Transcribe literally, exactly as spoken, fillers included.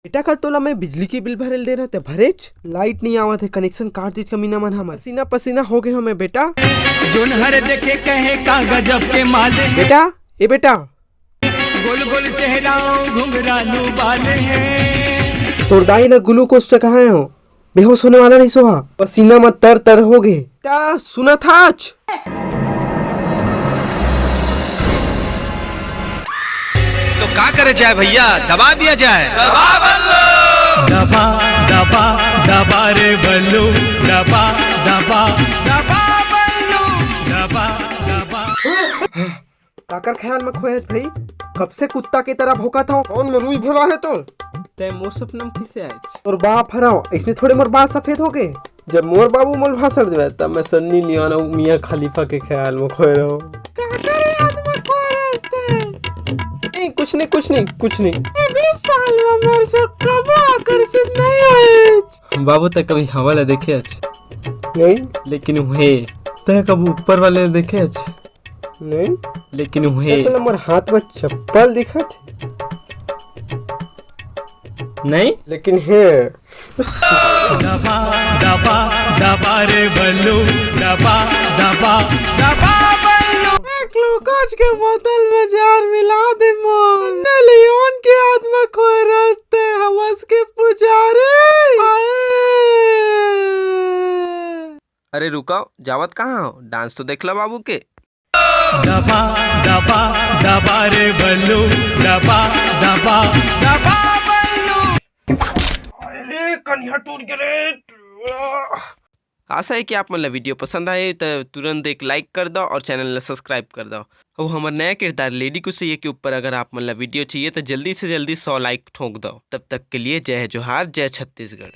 बेटा, का तोला मैं बिजली के बिल भरे ल दे रहे हों, ते भरेच? लाइट नहीं आवत हे, कनेक्शन काट दीच कमीना मन हमर। पसीना पसीना हो गए हो मैं बेटा। जोन हर देखे कहे का गजब के माले हैं। बेटा, ए बेटा, गोल गोल चेहरा घुंघरालू बाले हैं। तोर दाई ला ग्लूकोज चघाए हो, बेहोश होने वाला नहीं सोहा, पसीना में तर तर हो गए। बेटा, सुना था आज। तो का करे जाए भैया, दबा दिया जाए। दबा दबा दबा रे बल्लू, दबा दबा दबा बल्लू, दबा दबा। काकर ख्याल में खोए हच भाई? कब से कुत्ता की तरह भौंकत हव? कौन मरुई भरा है तोर? तै मोर सपना में किसे आएच? तोर बाप हरव, इसने थोड़े मोर बाल सफेद हो गए। जब मोर बाबू मोल भाषण देवे, तब मैं सन्नी लियोन अउ मियाँ खलीफा के ख्याल में खोए रहूं। काकर याद में खोए रहस तै? नहीं, कुछ नहीं, कुछ नहीं, कुछ नहीं। ए, बीस साल में मोर से कबो आकर्षित नहीं होएच। बाबू, तै कभी हवा ला देखे हच? नहीं। लेकिन उहे, तै कभी ऊपर वाले ला देखे हच? नहीं। लेकिन उहे, तै तोला मोर हाथ में चप्पल दिखत हे? नहीं। लेकिन हे, दबा दबा दबा रे बल्लू, दबा दबा दबा बल्लू। एक ग्लूकोज के बोतल में जहर मिला दे मोर। लियोन के याद में खोए रहस तै, हवस के पुजारी। हाय। अरे रुका, जावत कहाँ हो? डांस तो देख ला बाबू के। दबा दबा दबा रे बल्लू, दबा दबा दबा बल्लू। अरे कनिया टूट गए रे। आशा है कि आप मन ला वीडियो पसंद आए तो तुरंत एक लाइक कर दो और चैनल ला सब्सक्राइब कर दो। और हमारे नया किरदार लेडी कुसैया के ऊपर अगर आप मन ला वीडियो चाहिए तो जल्दी से जल्दी सौ लाइक ठोंक दो। तब तक के लिए जय जोहार, जय छत्तीसगढ़।